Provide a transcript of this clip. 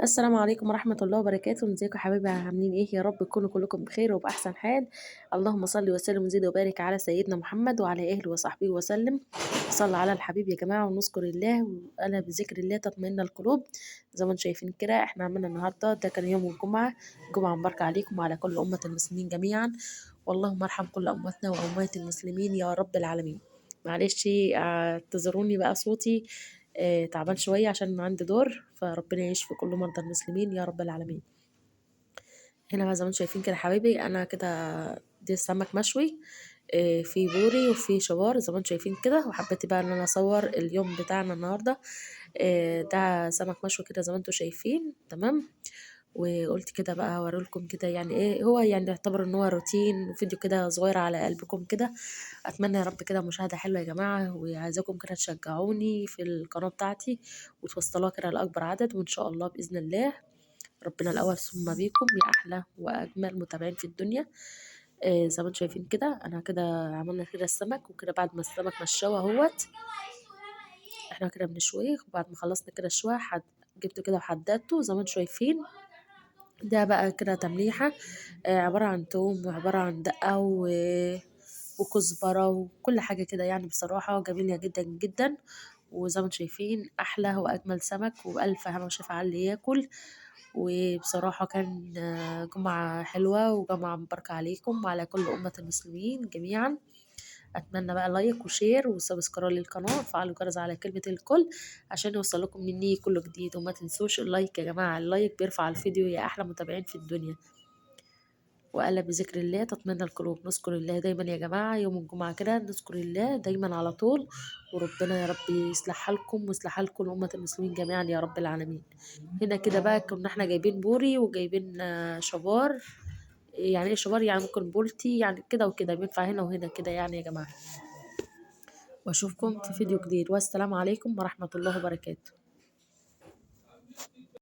السلام عليكم ورحمة الله وبركاته. ازيكم يا حبايبي؟ عاملين ايه؟ يا رب تكونوا كلكم بخير وبأحسن حال. اللهم صل وسلم وزد وبارك على سيدنا محمد وعلى اهله وصحبه وسلم. صلى على الحبيب يا جماعة، ونذكر الله، وألا بذكر الله تطمئن القلوب. زي ما انتم شايفين كده احنا عملنا النهارده، ده كان يوم الجمعة، جمعة مباركة عليكم وعلى كل أمة المسلمين جميعا، واللهم ارحم كل أمتنا وأموات المسلمين يا رب العالمين. معلش اعتذروني بقى، صوتي تعبان شوية عشان عندي دور، فربنا يشفي كل مرضى المسلمين يا رب العالمين. هنا بقى زي ما انتم شايفين كده حبايبي، انا كده دي السمك مشوي، في بوري وفي شوار زي ما انتم شايفين كده. وحبيت بقى ان انا اصور اليوم بتاعنا النهارده، ده سمك مشوي كده زي ما انتم شايفين، تمام. وقلت كده بقى اوريلكم كده يعني ايه هو، يعني يعتبر ان هو روتين وفيديو كده صغير على قلبكم كده. اتمنى يا رب كده مشاهده حلوة يا جماعة، وعايزاكم كده تشجعوني في القناة بتاعتي وتوصلوها كده لاكبر عدد، وان شاء الله باذن الله ربنا الاول ثم بيكم يا احلى واجمل متابعين في الدنيا. زي ما انتم شايفين كده انا كده عملنا كده السمك، وكده بعد ما السمك مشوه اهوت احنا كده بنشويه. وبعد ما خلصنا كده الشوي جبته كده وحددته زي ما انتم شايفين. ده بقى كده تمليحه، عبارة عن توم وعبارة عن دقه وكزبره وكل حاجة كده، يعني بصراحة جميلة جدا جدا. وزي ما انتم شايفين احلى واجمل سمك، والف هنا وشفا على اللي ياكل. وبصراحة كان جمعه حلوة وجمعه مباركة عليكم وعلى كل امه المسلمين جميعا. اتمنى بقى like و share و subscribe للقناة، وفعلوا الجرس على كلمة الكل عشان يوصلكم مني كل جديد. وما تنسوش ال like يا جماعة، ال like بيرفع الفيديو يا احلى متابعين في الدنيا. وألا بذكر الله تطمئن القلوب. نذكر الله دايما يا جماعة، يوم الجمعة كده نذكر الله دايما على طول، وربنا يا رب يصلح حالكم ويصلح حال كل أمة المسلمين جميعا يا رب العالمين. هنا كده بقى كنا احنا جايبين بوري وجايبين شبار، يعني ايه شبار؟ يعني ممكن بولتي، يعني كده وكده، بينفع هنا وهنا كده يعني يا جماعة. واشوفكم في فيديو جديد، والسلام عليكم ورحمة الله وبركاته.